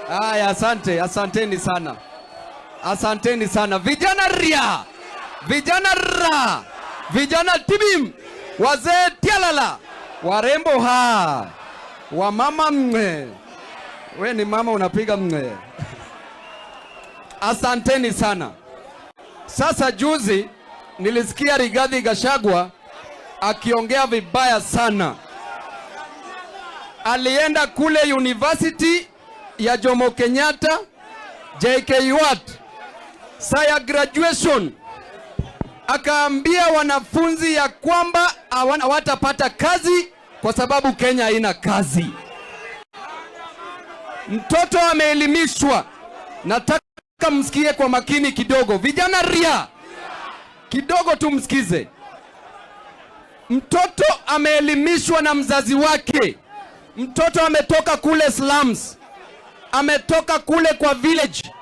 Haya, asante, asanteni sana, asanteni sana. Vijana ria, vijana ra, vijana tibim, wazee tialala, warembo ha, wamama mwe. We ni mama unapiga mwe. Asanteni sana. Sasa juzi nilisikia Rigathi Gachagua akiongea vibaya sana. Alienda kule University ya Jomo Kenyatta, JKUAT, saa ya graduation, akaambia wanafunzi ya kwamba hawatapata kazi kwa sababu Kenya haina kazi. Mtoto ameelimishwa. Nataka msikie kwa makini kidogo, vijana ria kidogo tu msikize. Mtoto ameelimishwa na mzazi wake. Mtoto ametoka kule slums, ametoka kule kwa village,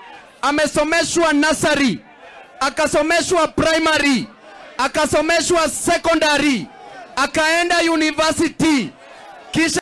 amesomeshwa nursery, akasomeshwa primary, akasomeshwa secondary, akaenda university, kisha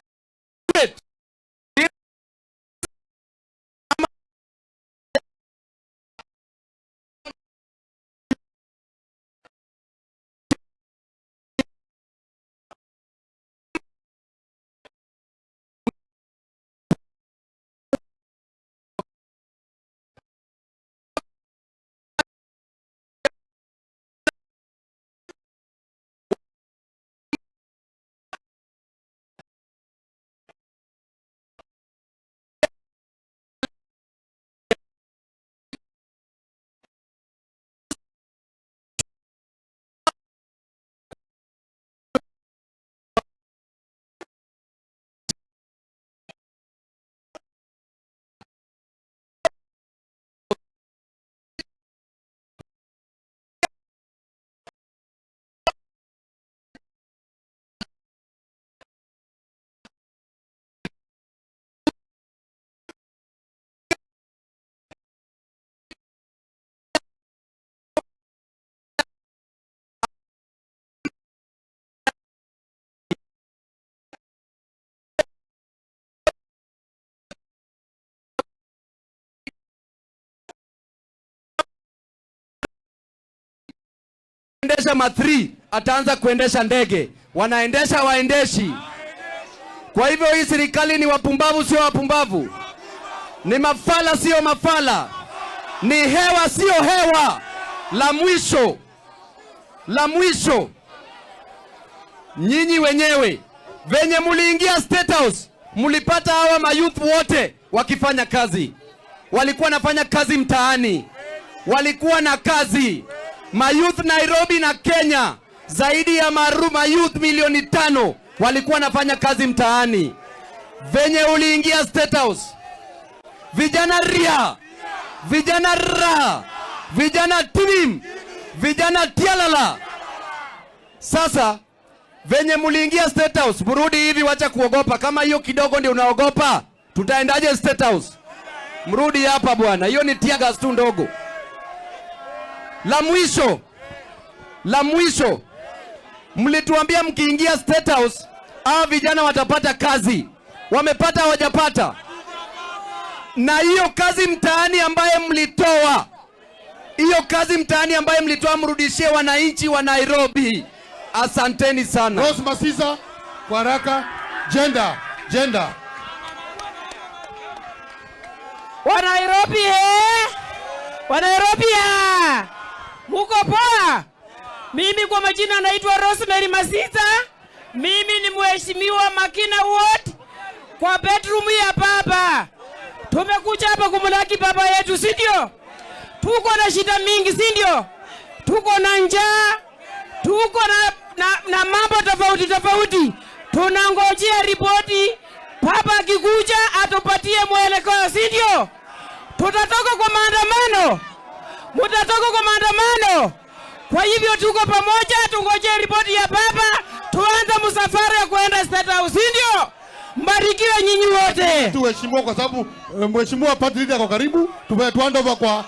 Endesha ma3 ataanza kuendesha ndege, wanaendesha waendeshi. Kwa hivyo hii serikali ni wapumbavu, sio wapumbavu? Ni mafala, sio mafala? Ni hewa, sio hewa? La mwisho, la mwisho, nyinyi wenyewe venye muliingia State House mulipata hawa mayouth wote wakifanya kazi, walikuwa wanafanya kazi mtaani, walikuwa na kazi. Mayouth Nairobi na Kenya zaidi ya mayouth milioni 5 walikuwa wanafanya kazi mtaani. Venye uliingia State House, vijana ria, vijana ra, vijana tibim, vijana tialala. Sasa venye muliingia State House, mrudi hivi, wacha kuogopa. Kama hiyo kidogo ndio unaogopa, tutaendaje State House? Mrudi hapa bwana, hiyo ni tear gas tu ndogo. La mwisho, la mwisho, mlituambia mkiingia State House hawa vijana watapata kazi. Wamepata hawajapata? Na hiyo kazi mtaani ambaye mlitoa, hiyo kazi mtaani ambaye mlitoa, mrudishie wananchi wa Nairobi. Asanteni sana. Rose Masiza kwa haraka. Gender, gender. Wa Nairobi he? Wa Nairobi ya? Muko poa? Mimi kwa majina naitwa Rosemary Masita. Mimi ni mheshimiwa Makina Ward kwa bedroom ya baba. Tumekuja hapa kumlaki baba yetu, si ndio? Tuko na shida mingi, si ndio? Tuko na njaa, tuko na mambo tofauti tofauti. Tunangojea ripoti, baba akikuja atupatie mwelekeo, si ndio? Tutatoka kwa maandamano, mutatoka kwa maandamano. Kwa hivyo tuko pamoja, tungojee ripoti ya baba, tuanze msafara ya kuenda State House, si ndio? Mbarikiwe nyinyi wote. Tu mheshimiwa, kwa sababu mheshimiwa party leader kwa karibu, tupe hand over kwa